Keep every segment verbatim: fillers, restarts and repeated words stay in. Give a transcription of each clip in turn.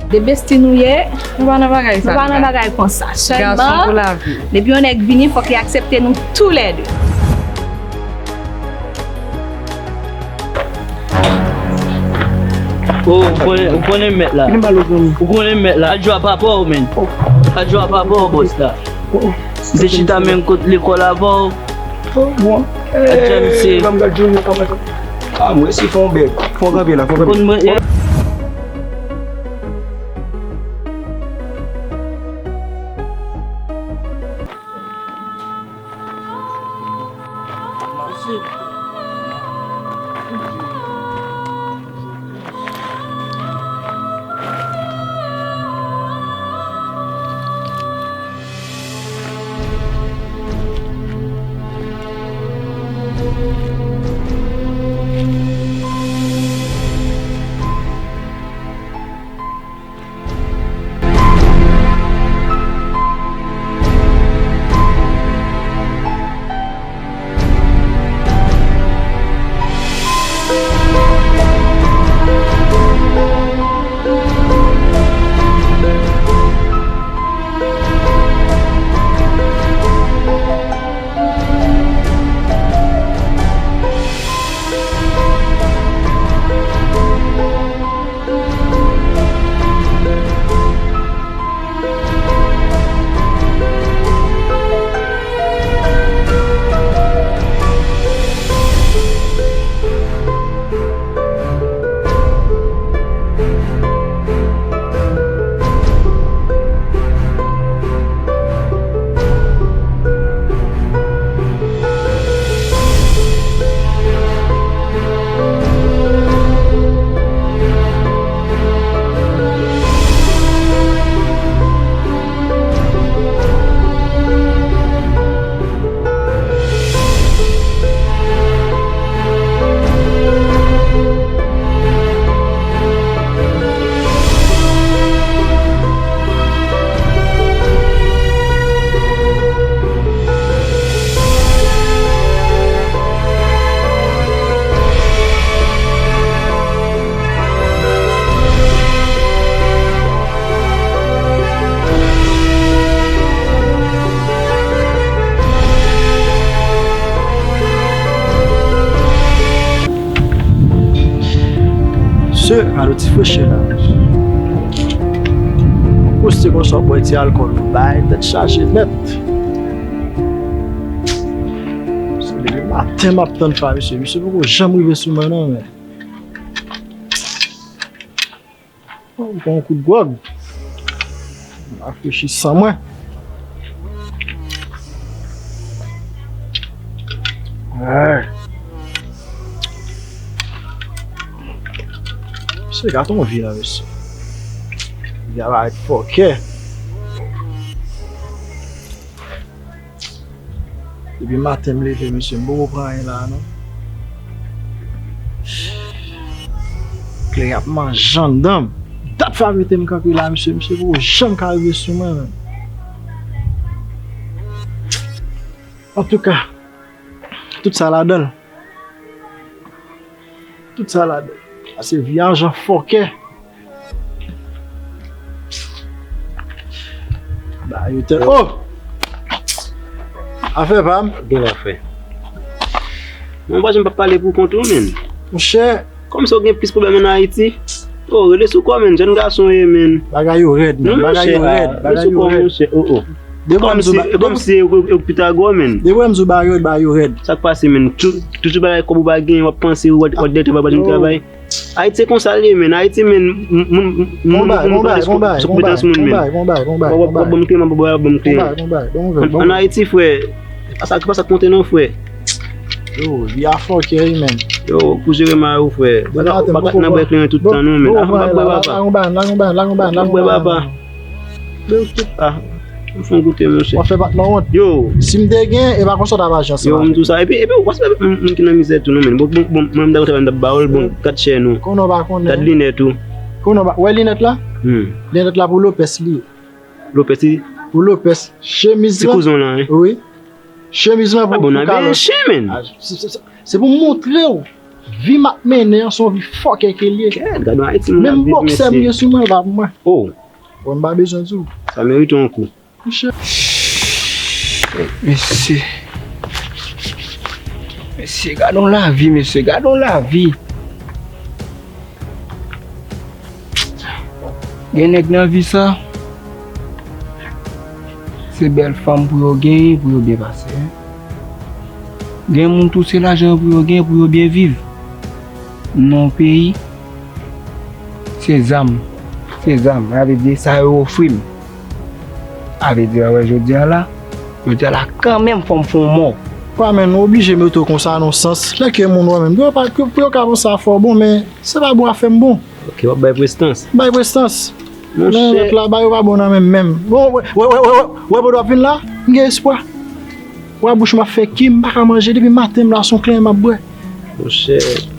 De besti nou ye, nou pa nan bagay sa. Nou pa nan bagay konsa. Sèlman, depi yon nèg vini, fòk li aksepte nou toulède. Oh, ou konnen, ou konnen mèt la. Ou konnen mèt la. Al jwe a papa w, men. Al jwe a papa w, bòs la. Misye chita menm kot lekòl avè w. Oh, bon. Adjè, misye. Ban m gad Junior kòman. Ah, mwen si fè yon bèg. Fò kanpe la, fò kanpe. Konn mwen, Mesye, gade ti frechè la. Poste konsa, w bwè ti alkòl, ou bay tèt chaje nèt. Se depi maten m ap tann pa misye. Misye poko janm rive sou mwen non, men. Oh, m pran yon kout gwòg. M rafrechi san mwen. Ay. Misye gate yon vi la, mesye. Vi a parèt fòkè. Depi maten m leve, mesye, m poko pran anyen la, non. Kleren ap manje anndan m. Dat Favre te m kanpe la, mesye, misye poko janm ka rive sou mwen, menm. Antouka, tout sa ladan l. Tout sa ladan l. Pase vi a jan fòkè. Ba yo tèt. Oh! Afè pa m. Gen afè. Mwen pa janm pa pale pou kont ou, menn. Monchè. Kòmsi w gen plis pwoblèm ann Ayiti. Oh, rele sou kò, menn. Jèn gason w ye, menn. Bagay yo rèd, menn. Bagay yo rèd. Bagay yo rèd. Oh, oh. Kòmsi, kòmsi yo, yo, yo pita gwo, menn. Depi w wè m sou bagay yo, bagay yo rèd. Sa k pase, menn? Tou-, toujou bagay kòb ou pa gen, w ap panse, w ap, w ap dèyè travay, w ap jwenn travay. Ayiti se konsa l ye, menn. Ayiti, menn, moun, moun, moun, moun pa gen sou konpetans moun, menn. W ap, w ap ban m kleman, w ap ban m kleman. Ann Ayiti, frè, pa sa, pa sa k konte non, frè. Yo, vi a fòkè wi, menn. Yo, pou jere mari w, frè. Pa ka, pa ka nan bwè kleren tout tan non, menn. Lagon bwè, papa. Lagon bwè, papa. Ah, m fè yon goute, monchè. W ap fè patnè w wont. Yo. Si m te gen, e pa konsa w t ap aji ansanm avè m. Yo, m di w sa. Epi, epi, w pa se moun ki nan mizè tou non, menn. Bon, bon, bon, mwen menm, m t ap ba w l, bon, gad chè nou. Konnen w pa konnen. Gad linèt ou. Konnen w pa, wè linèt la? Hmm. Linèt la pou Lopez li ye. Lopez li? Pou Lopez. Chemiz la. Ti kouzen w lan, wi. Chemiz lan pou, pou Carlos. Ah, bon, n ap byen chen, menn. Ah, se, se, se, se pou m montre w. Vi m ap mennen an se yon vi fòkè ke l ye. Kèt, gad yon Ayiti moun ap viv, mesye. Menm bòksè m gen sou mwen, l pa pou mwen. Oh. Bon, m pa bezwen di w. Sa merite yon kou. Monchè. Mesye. Mesye, gad yon lavi, mesye, gad yon lavi. Gen nèg nan vi sa, se bèl fanm pou yo genyen, pou yo byen pase. Gen moun tou, se lajan pou yo genyen, pou yo byen viv. Nan yon peyi, se zam, se zam, sa vle di sa yo ofri m. Sa vle di, wè, jodi a la, jodi a la, kanmenm, fò m fè yon mò. Kwa, men, nou oblije mete w konsa nan yon sans. Lè ke moun wè menm, pou yo pa, pou yo ka panse afè w bon, men se pa bon afè m bon. Ok, w ap bay prestans. Bay prestans. Monchè. Lè lòt la, ba yo pa bon nan men m menm. Bon, wè, wè, wè, wè, wè, wè, pandan w ap vin la, m gen espwa. Wè, bouch m ap fè ki, m pa ka manje, depi maten m la, se yon klenyen m ap bwè. Monchè.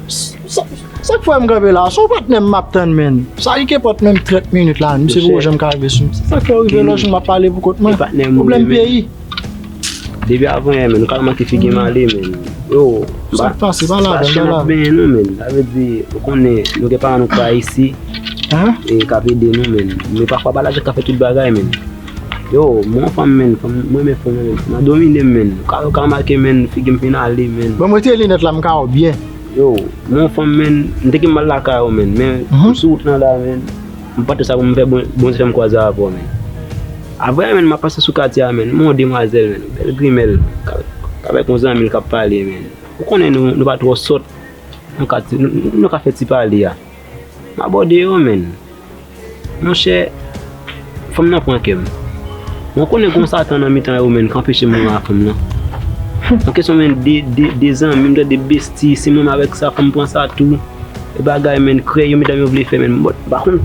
Sa, sa k fè m kanpe la, se yon patnè m m ap tann, menn. Sa ki ke pòt menm trant minit la, misye poko janm ka rive sou m. Sa k fè w rive lòt jou m ap pale pou kont mwen. Pwoblèm peyi. Depi avan yè, menn, nou ka manke figi m ale, menn. Yo, sa k pase, pa ladan, pa ladan. N ap benyen nou, menn. Sa vle di, ou konnen, nou gen paran nou k pa isi. E k ap ede nou, menn. Men pafwa, pa lajan k ka fè tout bagay, menn. Yo, mwen fanm, menn, fanm, mwen renmen fanm, menn. Nan domine m, menn. Ou ka, ou ka remake, menn, figi m fin ale, menn. Bon, mwen te linèt la, m ka wè w byen. Yo, mwen fanm, menn, m te gen mal lakay ou, menn. Men, m sou wout lan la, menn. M panse sa pou m fè bon, Bondye fè m kwaze avè w, menn. Avè, menn, m ap pase sou katye a, menn. M wè yon demwazèl, menn. Bèl grimèl. K ap, k ap avèk yon zanmi l k ap pale, menn. Ou konnen nou, nou pa twò sòt. Nou ka, nou, nou ka fè ti pale a. M abòde yo, menn. Monchè, fanm nan pran kè m. Mwen konnen gon satan nan mitan yo, menn, k anpeche m wè a fanm nan. Nan kesyon, menn, de, de, de zanmi m, de, de besti, si mwen avèk sa, fanm pran sa tou. E bagay, menn, krèy yo, medam yo vle fè, menn. Mwen pa konn.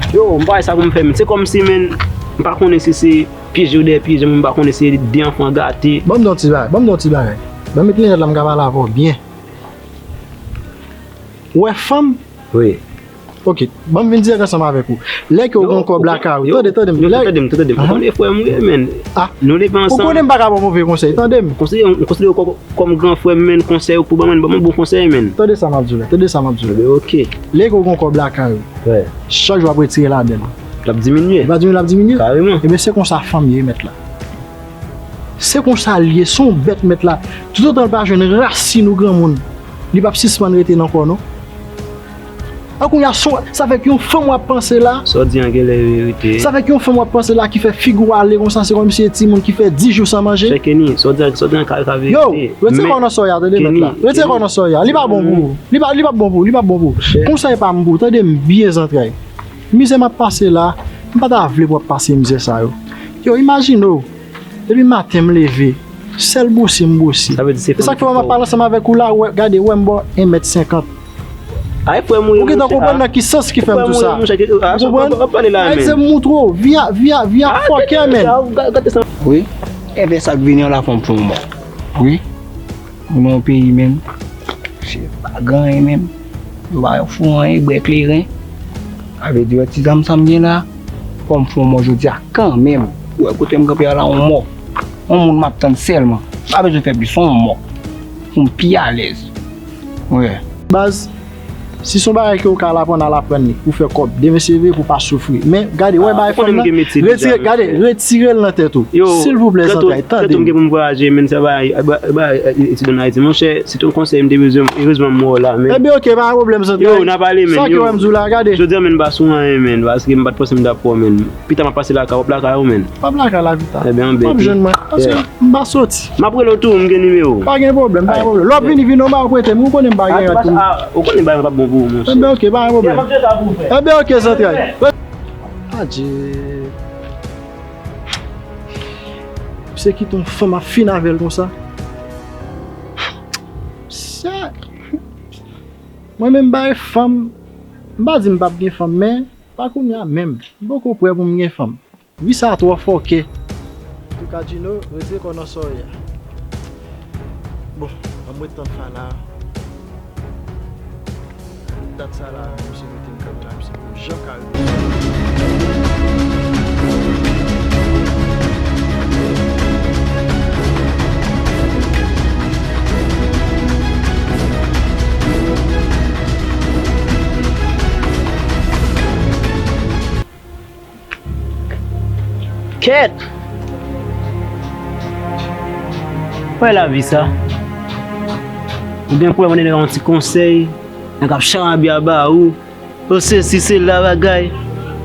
Yo, m pa wè sa pou m fè, menn. Se kòmsi, menn, m pa konnen si se pyeje ou dèyè pyeje, mwen pa konnen si se de anfan gate. Ban m di w yon ti bagay, ban m di w yon ti bagay. Ban m met linèt la, m ka pale avè w byen. Ou wè fanm? Wi. Ok, ban m vin dirèk ansanm avèk ou. Lè ke w gen yon kòb lakay ou, tande, tande m. Yo, tande m, tande m. Ou konnen frè m ou ye, menn. Nou leve ansanm. Ou konnen m pa ka ba w move konsèy, tande m. M konsidere, m konsidere w kò-, kòm gran frè m, menn, konsèy ou pou ban mwen, ban mwen bon konsèy, menn. Tande sa m ap di w la, tande sa m ap di w la. Ok. Lè ke w gen yon kòb lakay ou, chak jou w ap retire ladan l. L ap diminye. Li pa diminye, l ap diminye? Kareman. Ebyen, se konsa fanm ye, mèt la. Se konsa l ye, se yon bèt, mèt la. Toutotan l pa jwenn rasin ou granmoun, li p ap sispann rete nan kò w, non. An kounye a, se yon, se avèk yon fanm w ap panse la. Sa w di an genlè verite. Se avèk yon fanm w ap panse la ki fè figi w ale konsa, se kòmsi se timoun ki fè dis jou san manje. Chè Kenny, sa w di an, sa w di an ka, ka verite. Yo, retire kò w nan sòy a, tande mèt la. Retire kò w nan sòy a. Li pa bon pou ou. Li pa, li pa bon pou ou, li pa bon pou ou. Konsèy pa m pou ou, tande m byen zantray. Mizè m ap pase la, m pa ta vle pou w ap pase mizè sa yo. Yo, imajine w, depi maten m leve, sèl bwose m bwose. Sa vle di se fanm ki fè w. E sa k fè m ap pale ansanm avèk ou la, wè, gade, wè m bò en mèt senkant. Ay, frè m ou ye, monchè. Ou gentan konprann nan ki sans ki fè m di sa. Ou konprann? Ay, se m moutre w, vi a, vi a, vi a fòkè, menn. Wi, enben sa k vini an la fè m fè yon mò. Wi. Nou nan yon peyi, menn, se pa gen anyen, menn. Yo pa fou anyen, bwè kleren. Sa vle di, wè, ti zam sa m gen la, fò m fè yon mò jodi a kanmenm. Ou wè kote m kanpe a la, yon mò. Yon moun m ap tann sèlman. Pa bezwen fè plis, yon mò. Pou m pi alèz. Wi. Baz, si se yon bagay ke w ka al aprann, al aprann li pou fè kòb. Demen se vre pou pa soufri. Men, gade, wè bagay fanm nan, retire, gade, retire l nan tèt ou. Silvouplè, zantray, tande m. Yo, tèt ou m gen pou m vwayaje, menn, se bagay, bagay, etid ann Ayiti. Monchè, se te yon konsèy m te bezwen, erezman m wè w la, menn. Ebyen, ok, pa gen pwoblèm, zantray. Yo, n a pale, menn. Sa ke w wè m di w la, gade. Jodi a, menn, m pa sou anyen, menn, paske m pa t panse m t ap wè w, menn. Pita m ap pase lakay w, w ap lakay ou, menn. W ap lakay la, pita. Ebyen, anben, w ap jwenn mwen. Paske m pa soti. M ap rele w tou, m gen nimewo w. Pa gen pwoblèm, pa gen pwoblèm. Lè w ap vini, vini, non, m a prete m, ou konnen m pa gen rat pou m. Ou konnen bagay yo p ap bon pou ou, monchè. Enben, ok, pa gen pwoblèm. Enben, ok, zantray. Adje. Se kite yon fanm ap fin avè l konsa. Sè. Mwen menm, bay fanm, m pa di m p ap gen fanm, men pa kounye a menm. M poko prè pou m gen fanm. Vi sa twò fòkè. Antouka, Djino, retire kò w nan sòy a. Bon, ann ret tann Fala. Dat sa la, misye mete m kanpe la, misye di m jan ka rive. Kèt! Wè lavi sa. Ou gen pwoblèm, ou gen yon ti konsèy, nèg ap charabya ba ou. O sesi, sela bagay.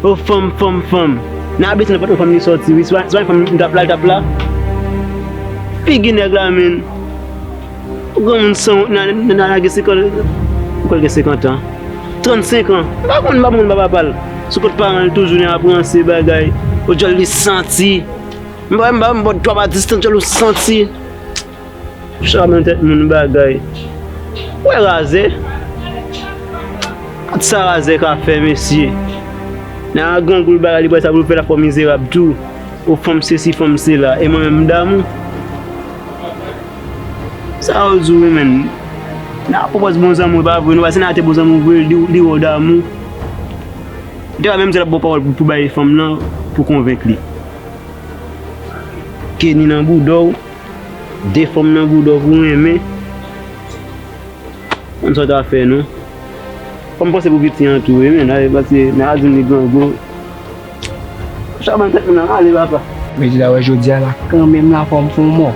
O fanm, fanm, fanm. Nan abit nenpòt yon fanm li sòti, wi. Se pa, se pa yon fanm li t ap la, li t ap la. Figi nèg la, menn. Yon granmoun sanwont nan, nan, nan, nan gen senkant, ou kwè l gen senkant an? Trannsenk an. M pa konn, m pa konn, m pa papa l. Sou kont paran l toujou nan ap ranse bagay. O djòl li santi. M pa, m pa, m pa dwa pa distans djòl ou santi. Chak nan tèt moun bagay. Ou wè razè? Gad sa razè ka fè, mesye. Nan grangou l bagay li pral sa pou l fè l ap fè w mizerab tou. Ou fanm sesi, fanm sela. E mwen menm m damou. Sa yo di w wi, menn. Nan pwopòz bon zanmi w, pa vre, nou pa se nan te bon zanmi w vre, li, li wè w damou. Li te ka menm di l ap ba w pawòl pou, pou bay fanm nan, pou konvenk li. Kenny nan bouda w, de fanm nan bouda w pou renmen. Konn sa w ta fè, non. Fò m panse pou piti an tou, wi, men, paske nan a di m li grangou. Chaban tèt moun nan ale, papa. Mezila, wè jodi a la, kanmenm la, fò m fè yon mò.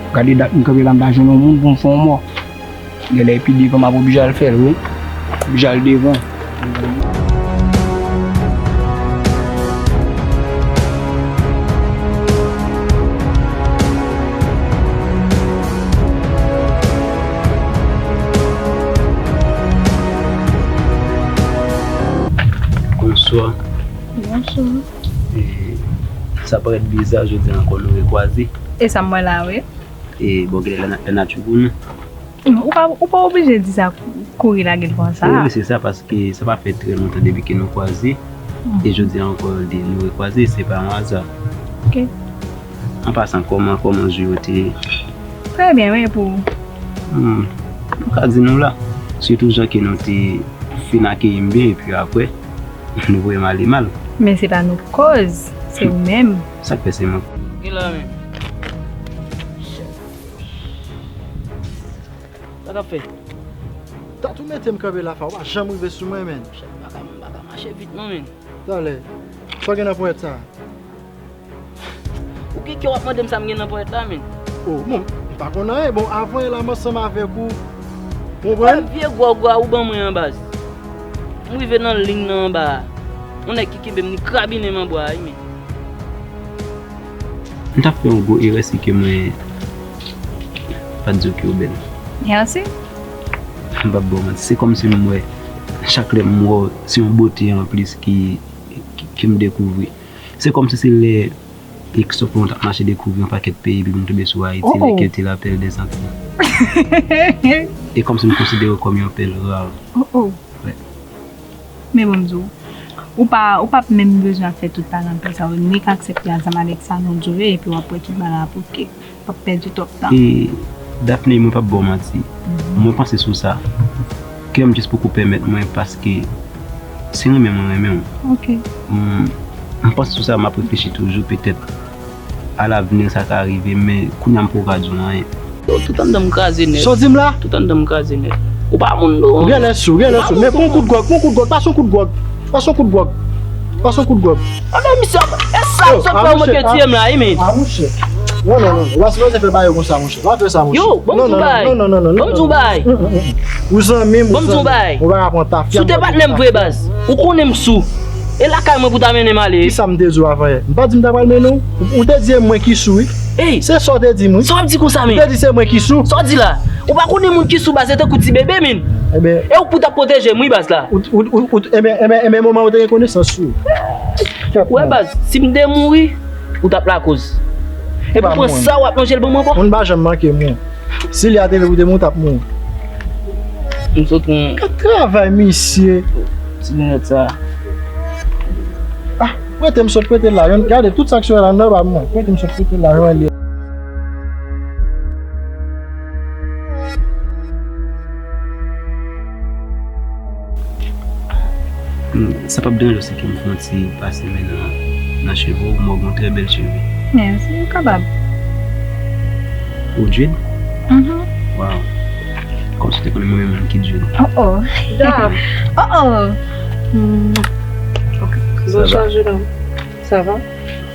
Gade dat m kanpe la, m pa jwenn yon moun pou m fè yon mò. Genlè epi devan m ap oblije al fè l, wi. Oblije al devan. Bonswa. Bonswa. E, sa parèt biza, jodi a ankò nou rekwaze. E sa m wè la, wi. E, bon, genlè la, lanati pou nou. Ou pa, ou pa oblije di sa kouri lage l konsa. Wi, wi, se sa, paske sa pa fè trè lontan depi ke nou kwaze. E jodi a ankò, nou rekwaze, se pa yon aza. Ok. An pasan, kòman, kòman jou yo te? Trè byen, wi, e pou ou? Hmm, m ka di nou la. Sitou jan ke nou te fin akeyi m byen, epi apre, nou voye m ale mal. Men se pa nou k koz, se ou menm. Sa k fè se mwen? Gen la menm. Sa k ap fè? Dat ou mete m kanpe la, fa, ou pa janm rive sou mwen, menn. Chèf, m pa ka, m pa ka mache vit non, menn. Talè. Sa w gen nan ponyèt sa? Ou gen kè w ap mande m sa m gen nan ponyèt la, menn? O, bon, m pa konn anyen. Bon, avan yè la, m ansanm avèk ou. Ou konprann? Wè vye gwòg ou ban mwen an, baz. M rive nan liy nan anba a. Yon nèg ki kenbe m, li krabinen m anba a, wi, menn. M t ap fè yon gwo erè si ke mwen pa t di w ke w bèl. Mèsi. M p ap ba w manti. Se kòmsi m wè, chak lè m wè w, se yon bote anplis ki, ki, ke m dekouvri. Se kòmsi se lè Exoplon t ap mache dekouvri yon pakèt peyi, epi m tonbe sou Ayiti, oh, oh, lè ke l te la perle des Antilles. E kòmsi m konsidere w kòm yon perle rare. Oh, oh. Wè. Men bon, m di w, ou pa, ou p ap menm bezwen ap fè tout paranntèz sa yo, nik aksepte ansanm avèk sa nou di w ye, epi w ap wè tout bagay ap oke. W ap pèdi twòp tan. E, Daphné, mwen p ap ba w manti. Mhm. Mwen panse sou sa. Kè m jis poko pèmèt mwen, paske se renmen mwen renmen w. Ok. M, m panse sou sa, m ap reflechi toujou, petèt, alavni sa ka rive, men kounye a m poko ka di w anyen. Yo, tout anndan m kraze nèt. Sa w di m la? Tout anndan m kraze nèt. Ou pa moun non. Ou genlè sou, ou genlè sou. Men pran yon kout gwòg, pran yon kout gwòg, pase yon kout gwòg. Pase yon kout gwòg. Pase yon kout gwòg. A men misye, e sa, oh, sa fè mwen ke tiye m la, wi, men. A, monchè. Non, non, non, non. Ou pa sipoze fè bagay konsa, monchè. Pa fè sa, monchè. Yo, ban m di w bagay. Non, non, non, non, non. Ban m di w bagay. Mm, mm, mm. Ou zanmi m, ou zanmi m. Ban m di w bagay. Ou pa ka pran tafya. Si w te patnè m vre, baz, ou konnen m sou. E lakay mwen pou w ta mennen m ale. Kisa m te di w avan yè? M pa di m ta pral mennen w? Ou, ou te di e mwen ki sou, wi. Ey! Se sa w te di m, wi. Sa w ap di konsa, men? Ou te di se mwen ki sou. Sa w di la? Ou pa konnen moun ki sou, baz, se tankou ti bebe, men. Ebyen. E ou k pou t ap pwoteje m, wi, baz la. Ou, ou, ou, ou, ebyen, ebyen, ebyen, moman ou te gen konesans sou. Wè, baz, si m te mouri, ou t ap lakoz. Epi pran sa w ap manje l ban mwen ankò. Moun pa janm manke moun. Si li a te vle pou te moun, t ap mouri. M sot yon. Gad travay misye. Ti linèt sa. Ah, prete m sot prete l la. Yon, gade tout sa k sou la nan ba mwen. Prete m sot prete l la, yon li. Hmm, sa p ap deranje w si ke m fè yon ti pase men nan, nan cheve w, m wè w gen trè bèl cheve. Mèsi, ou kapab. Ou dread? Mhm. Wow. Kòmsi w te konnen mwen menm moun ki dread. Oh oh. Daf. Oh oh. Hmm. Ok. Bonswa, jenòm. Sa va?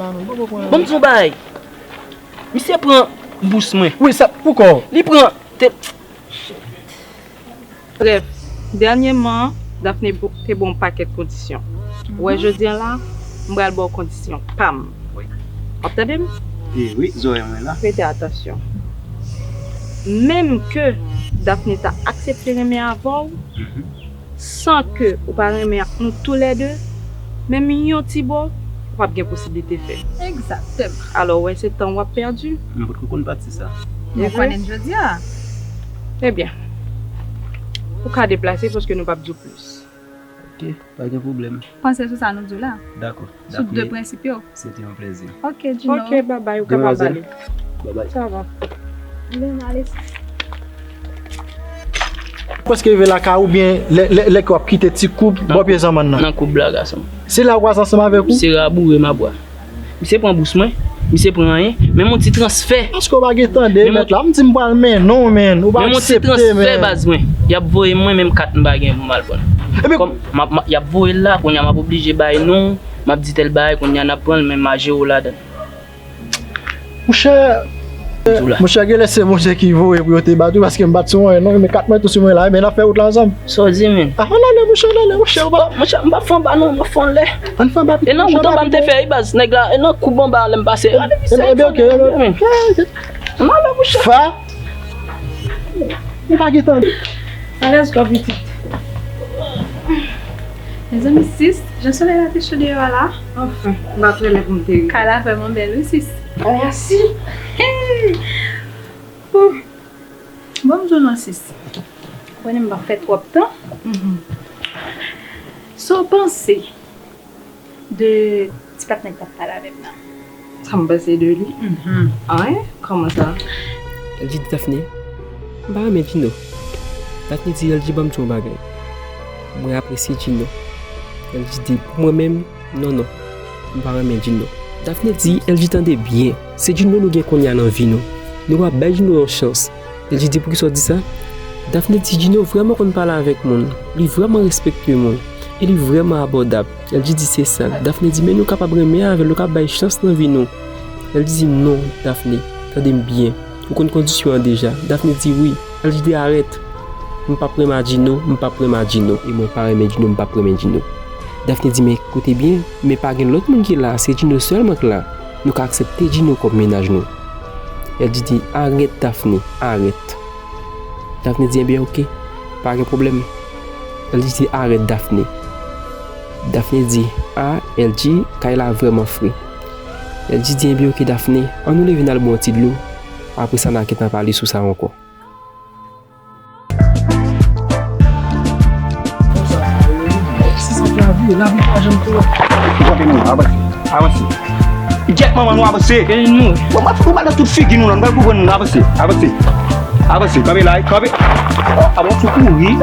la non, poko pran. Ban m di yon bagay. Misye pran bous mwen. Wi, sa pou kò. Li pran te... Brèf, dènyèman, Daphné bo- te ba w yon pakèt kondisyon. Ou wè jodi a la, m pral ba w kondisyon pa m. Wi. W ap tande m? E wi, zòrèy mwen la. Prete atansyon. Menm ke Daphné ta aksepte renmen avè w, san ke ou pa renmen ak nou toulède, menm yon ti bò, ou p ap gen posiblite fè. Egzakteman. Alò, w wè se tan w ap pèdi. Mwen potko konn pati sa. Mwen konnen jodi a. Ebyen, ou ka deplase paske nou p ap di w plis. Ok, pa gen pwoblèm. Panse sou sa nou di w la. Dakò. Sou de prensip yo. Se te yon plèzi. Ok, Gino. Ok, babay, ou kapab ale. Demwazèl. Babay. Sa va. Prèske rive lakay ou byen lè, lè, lè ke w ap kite ti koub bò pye zanmann nan? Nan koub la, gason. Se la ou kwaze ansanm avèk ou? Se raboure m ap bwè. Misye pran bous mwen, misye pran anyen, menm yon ti transfè. Paske w pa gen tande, mèt la, m di m pral mennen w, menn. Ou pa aksepte, menn. Menm yon ti transfè, baz mwen. Y ap voye mwen, menm kat m pa gen pou m al pran. Epi kòm m ap, m ap, y ap voye l la, kounye a m ap oblije bay non, m ap di tèl bagay, kounye a n ap pran l, men m a jere w ladan l. Monchè, monchè, genlè se Bondye ki voye pou yo te bat ou, paske m pa t sou mwen, non, men kat mwen tou sou mwen la, men n ap fè wout la ansanm. Sa w di, menn? Ah, ann ale, monchè, ann ale, monchè, ou pa... Monchè, m p ap fè anba, non, m ap fè anlè. Ann fè anba pito. E nan wout anba m te fè, wi, baz, nèg la, e nan koub anba, lè m pase. Ann ale, ok, ok. Ann ale, monchè. Fa. Ou pa gen tan. Alèz kò pitit. Mezanmi, sis, jan solèy la te cho deyò a la. Anfen, m pa t wè lè pou m te rive. Kay la vrèman bèl, wi, sis. Mèsi. Hey! Bon, m di w non, sis. Ou konnen m pa fè twòp tan. Mhm. Sa w panse de ti patnè k t ap pale avè m nan? Sa m panse de li? Mhm. Anyen? Kòman sa? L di Daphné, m pa renmen Gino. Daphné di, L G, ban m di w yon bagay. Mwen apresye Gino. L G di, pou mwen menm, non, non. M pa renmen Gino. Daphné di, L G, tande byen. Se Gino nou gen kounye a nan vi nou. Nou pa bay Gino yon chans. L G di, poukisa w di sa? Daphné di, Gino vrèman konn pale avèk moun. Li vrèman respekte moun. E li vrèman abòdab. L G di, se sa. Daphné di, men nou kapab renmen avè l, nou kapab bay chans nan vi nou. L G di, non, Daphné, tande m byen. Ou konn kondisyon an deja. Daphné di, wi. L G di, arèt. M p ap renmen a Gino, m p ap renmen a Gino. E mwen pa renmen Gino, m p ap renmen Gino. Daphné di, men koute byen, men pa gen lòt moun ki la, se Gino sèlman k la. Nou ka aksepte Gino kòm mennaj nou. L G di, "Arèt, Daphné, arèt." Daphné di, "Enben, oke, pa gen pwoblèm." L G di, "Arèt, Daphné." Daphné di, "A, L G, kay la vrèman fre." L G di, "Enben, oke, Daphné, ann nou leve n al bwè yon ti dlo. Apre sa, n a gentan pale sou sa ankò." Konsa, lavi, lavi pa janm klè. Ou kanpe nou, avanse. Avanse. Gyèt manman nou avanse. Ke nou. Bon, mwen fout ou mal nan tout figi nou, non, nou pral konprann nou, avanse. Avanse. Avanse, kanpe la, kanpe. Oh, avanse, kouri.